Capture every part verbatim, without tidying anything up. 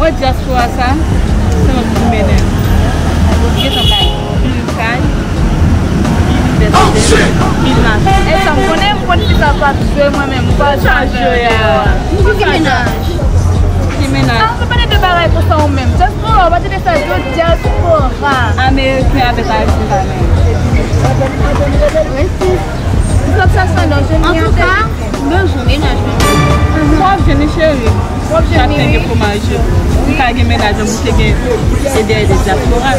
Dyaspora sa, se mwen ki mennen. Gen tan kay, pil kay, pil machin. E sa, m konnen, m konn ki sa pa jwe mwen menm, m pa jwe a. Ki mennaj? Ki mennaj? Ah, ou pa pale de bagay konsa ou menm. Dyaspora, ou pa tande sa yo, dyaspora. Ameriken avèk Ayisyen pa menm. Antouka, m bezwen mennaj mwen. W ap jwenn li, cheri. W ap jwenn li, wi. Chak ten gen fwomaj yo. M ka gen mennaj mwen, m te gen e dèyè de dyaspora.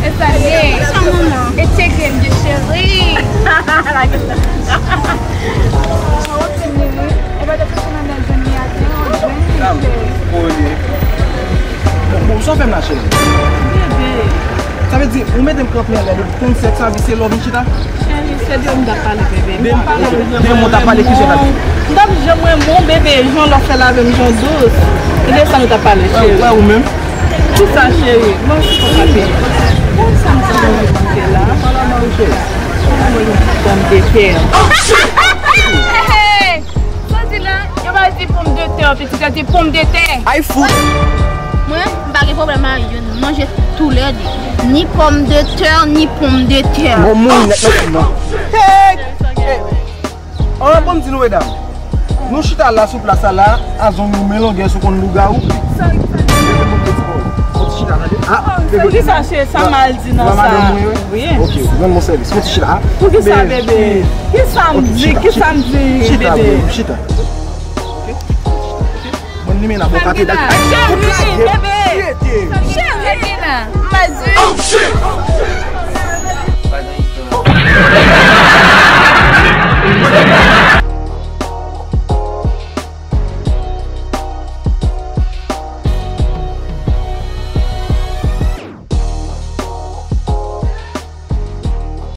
E sa ye. E tcheke m, cheri. Bon, bon, sa w fè m la, cheri? Bebe. Sa vle di, ou mete m kanpe anlè, depi konn sèks la, vi se lè w vin chita? Cheri, se de ou m t ap pale, bebe. De, de, de mwen t ap pale, ki jan w t ap di? M t ap janm renmen w, bebe, jan lè w fè l avè m, jan dous. E de sa nou t ap pale, cheri. Wè ou menm? Ki sa, cheri? Mwen si konn pa peye. Bon, sa m santi mwen manke la. Pòm de tè. Hey, hey! Sa w di la? Yo pa di pòm de tè, pitit, yo di pòm de tè. Ay, fou! Mwen, m pa gen pwoblèm ak youn. M manje toulède. Ni pòm de tè, ni pòm de tè. Bon, moun nèt nan fou, non. Hey! Hey! An, bon, m di nou, medam. Nou chita la sou plas la, a zong nou men longè sou konn lougawou. Sa, sa, sa. Fò ti chita, tande. Ah, bebe. Ki sa, cheri, sa mal di nan sa? Madanm mwen, wi. Wi. Ok, rann mwen sèvis. Fò ti chita, ah. Pou ki sa, bebe? Ki sa m di? Ki sa m di, bebe? Chita, bebe, chita. Bon, ni men la, bon, kate dat. Cheri, bebe. Cheri, m di.